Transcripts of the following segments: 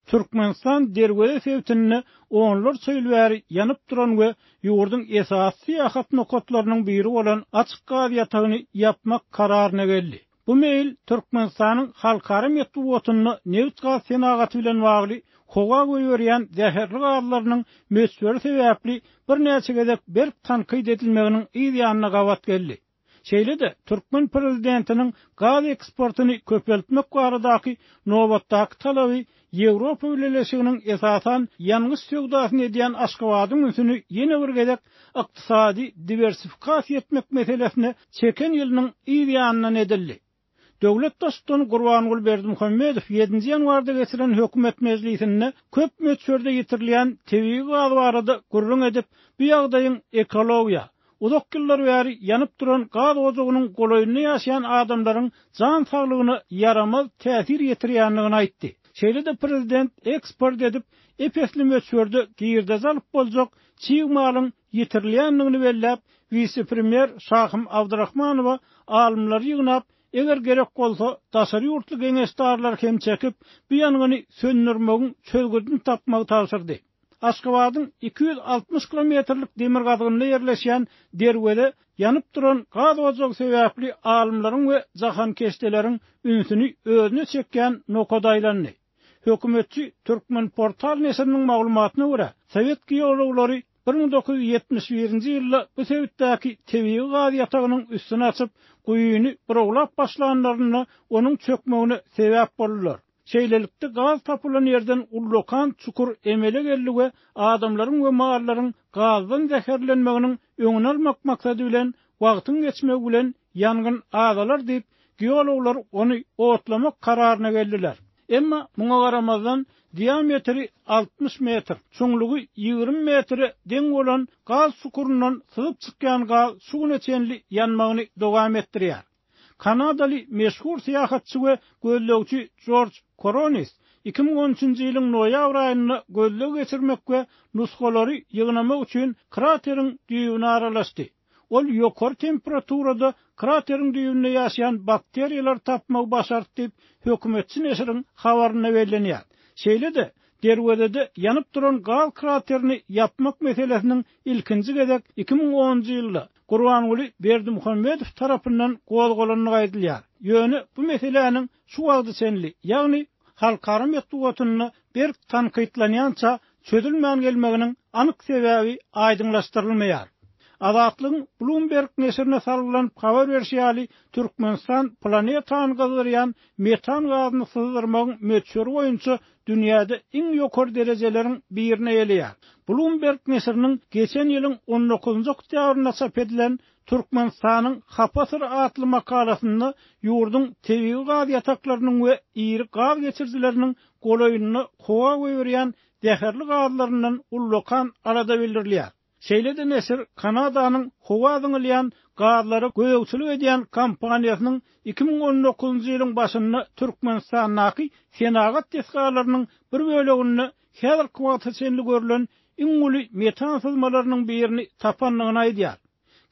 Türkmenistan Derweze sebitinde onlarça ýyl bäri ýanyp duran we ýurduň esasy syýahat nokatlarynyň biri bolan açyk gaz ýatagyny ýapmak kararyna geldi. Bu meýil Türkmenistanyň halkara metbugatynda nebit-gaz senagaty bilen bagly howa goýberýän zäherli gazlarynyň möçberi sebäpli birnäçe gezek berk tankyt edilmeginiň yz ýanyna gabat geldi. Şeýle-de, türkmen prezidentiniň gaz eksportyny köpeltmek baradaky nobatdaky talaby Ýewropa Bileleşiginiň esasan ýangyç söwdasyny edýän Aşgabadyň ünsüni ýene bir gezek ykdysady diwersifikasiýa etmek meselesine çeken ýylynyň yz ýanyndan edildi. Döwlet Baştutany Gurbanguly Berdimuhamedow ýedinji ýanwarda geçiren hökümet mejlisinde köp möçberde ýitirilýän tebigy gaz barada gürrüň edip, bu ýagdaýyň ekologiýa, uzak ýyllar bäri ýanyp duran gaz ojagynyň golaýynda ýaşaýan adamlaryň jan saglygyna ýaramaz täsir ýetirýändigini aýtdy. Şeýle-de prezident eksport edip, ep-esli möçberde girdeji alyp boljak çig malyň ýitirilýändigini belläp, wise-premýer Şahym Abdyrahmanowa alymlary ýygnap, eger gerek bolsa, daşary ýurtly geňeşdarlary hem çekip, bu ýangyny söndürmegiň çözgüdini tapmagy tabşyrdy. Aşgabadyň 260 kilometrlik demirgazygynda ýerleşýän Derweze ýanyp duran gaz ojagy sebäpli alymlaryň we jahankeşdeleriň ünsüni özüne çekýän nokada aýlandy. Hökümetçi Türkmenportal neşiriniň maglumatyna görä, sowet geologlary 1971-nji ýylda bu sebitdäki tebigy gaz ýatagynyň üstüni açyp, guýyny burawlap başlanlarynda onuň çökmegine sebäp boldular. Şeýlelikde, gaz tapylan ýerden ullakan çukur emele geldi we adamlaryň we mallaryň gazdan zäherlenmeginiň öňüni almak maksady bilen wagtyň geçmegi bilen ýangyn azalar diýip, geologlar ony otlamak kararyna geldiler. Emma muňa garamazdan, diametri 60 metr, çuňlugy 20 metre deň bolan gaz çukuryndan syzyp çykýan gaz şu güne çenli ýanmagyny dowam etdirýär. Kanadaly meşhur syýahatçy we gözlegçi Jorj Koronis 2013-nji ýylyň noýabr aýynda gözleg geçirmek we nusgalary ýygnamak üçin krateriň düýbüne aralaşdy. Ol ýokary temperaturada krateriň düýbünde ýaşaýan bakteriýalary tapmagy başardy diýip, hökümetçi neşiriň habarynda bellenýär. Şeýle-de, Derwezede ýanyp duran gaz kraterini ýapmak meselesiniň ilkinji gezek 2010-njy ýylda Gurbanguly Berdimuhamedow tarapyndan gozgalandygy aýdylýar. Ýöne bu meseläniň şu wagta çenli, ýagny halkara metbugatynda berk tankytlanýança çözülmän gelmeginiň anyk sebäbi aýdyňlaşdyrylmaýar. Azatlygyň Bloomberg neşirine salgylanyp habar berşi ýaly, Türkmenistan planetany gyzdyrýan metan gazyny syzdyrmagyň möçberi boýunça dünýäde iň ýokary derejeleriň birini eýeleýär. Bloomberg neşiriniň geçen ýylyň on dokuzynjy oktýabrynda çap edilen Türkmenistanyň hapa syry atly makalasynda ýurduň tebigy gaz ýataklarynyň we iri gaz geçirijileriniň golaýynda howa goýberýän zäherli gazlaryndan ullakan alada bildirilýär. Şeýle-de neşir Kanadanyň howa zyňylýan gazlara gözegçilik edýän kompaniýasynyň 2019-njy ýylyň başynda Türkmenistandaky senagat desgalarynyň bir böleginde häzirki wagta çenli görlen iň uly metan syzmalarynyň birini tapandygyny aýdýar.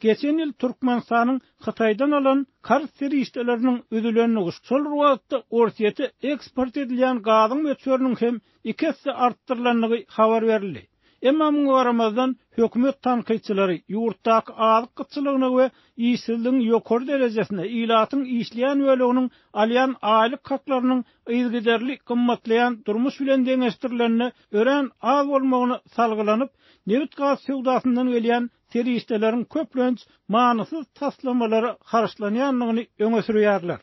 Geçen ýyl Türkmenistanyň Hytaýdan alan karz serişdeleriniň üzülendigi, şol bir wagtda Orsýete eksport edilýän gazyň möçberiniň hem iki esse artdyrylandygy habar berildi. Emma muňa garamazdan, hökümet tankytçylary ýurtdaky azyk gytçylygyna we işsizligiň ýokary derejesine, ilatyň işleýän böleginiň alýan aýlyk haklarynyň yzygiderli gymmatlaýan durmuş bilen deňeşdirilende örän az bolmagyna salgylanyp, nebit-gaz söwdasyndan gelýän serişdeleriň köplenç manysyz taslamalara harçlanýandygyny öňe sürýärler.